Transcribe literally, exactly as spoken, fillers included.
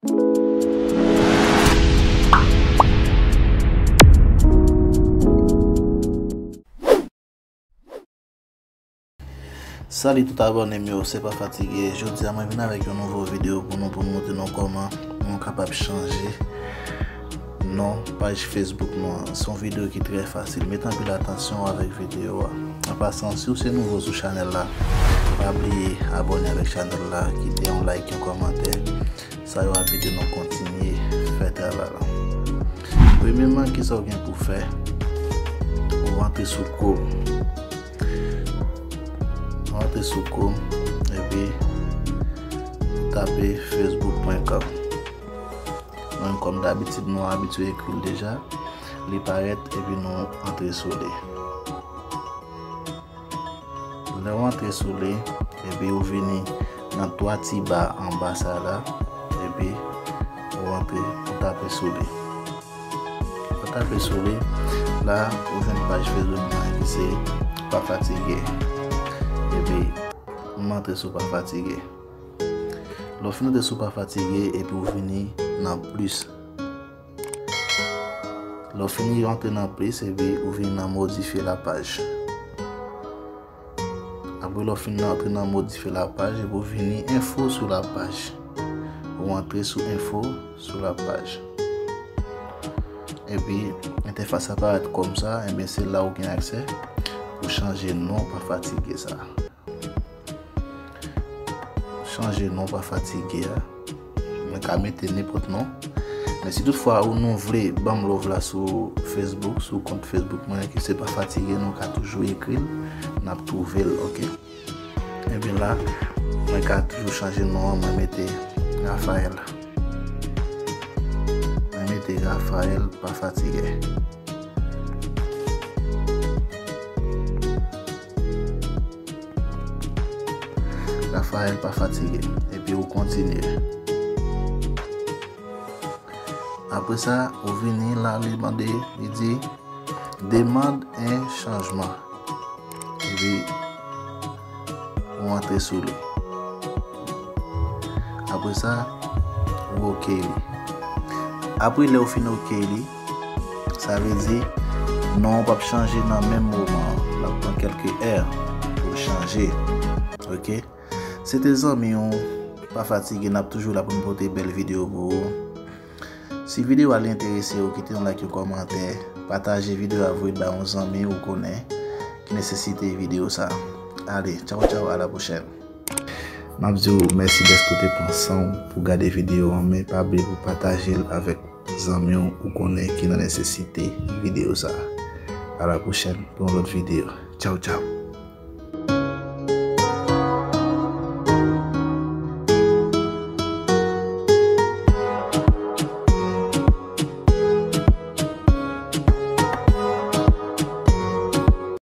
Salut tout abòne m yo, se Pa Fatige. Jodi a mwen vin avèk yon nouvo videyo pou nou, pou m montre nou kòman nou kapab chanje non paj Facebook nou an. Se yon videyo ki trè fasil. Mete anpil atansyon avèk videyo a. An pasan, si w se nouvo sou chanèl la, pa bliye abòne avèk chanèl la, kite yon like, yon kòmantè. Sa yo ap ede nou kontinye fè travay la. Premyèman, kisa w gen pou fè? Ou antre sou Chrome. Ou antre sou Chrome, epi ou tape facebook pwen com. Mwen, kòm dabitid, nou abitye ekri l deja. Li parèt, epi nou antre sou li. Lè w antre sou li, epi ou vini nan twa ti ba anba sa la, epi ou antre, ou tape sou li. Ou tape sou li, la, ou jwenn paj Facebook mwen ki se Pa Fatige. Epi, m antre sou Pa Fatige. Lè w fin antre sou Pa Fatige, epi ou vini nan plis. Lè w fini antre nan plis, epi ou vini nan modifye la paj. Apre lè w fin antre nan modifye la paj, epi ou vini enfo sou la paj. Ou antre sou enfo sou la paj. Epi, entèfas la parèt kòm sa, enben se la ou gen aksè pou chanje non Pa Fatige sa. Chanje non Pa Fatige a. Mwen ka mete nenpòt non. Men si toutfwa ou nou vle ban m love la sou Facebook, sou kont Facebook mwen ki se Pa Fatige, nou ka toujou ekri l, n ap twouve l, oke? Ebyen la, mwen ka toujou chanje non an, mwen mete Raphaël. Mwen mete Raphaël Pa Fatige. Raphaël Pa Fatige. Epi ou kontinye. Apre sa, ou vini la, li mande, li di, demande un changement. Epi, ou antre sou li. Apre sa, ou oke li. Apre lè ou fin oke li, sa vle di non an p ap chanje nan menm moman an. L ap pran kèlke è pou l chanje. Oke? Se te zanmi w, Pa Fatige, n ap toujou la pou n pote bèl videyo pou ou. Si videyo a li enterese w, kite yon like, yon kòmantè, pataje videyo a, voye bay yon zanmi ou konnen ki nesesite videyo sa. Ale, tchaw tchaw, a la pwochèn. M ap di w mèsi dèske w te pran san w pou gade videyo an, men pa bliye pou pataje l avèk zanmi w ou konnen ki nan nesesite videyo sa. A la pwochèn pou yon lòt videyo. Tchaw tchaw.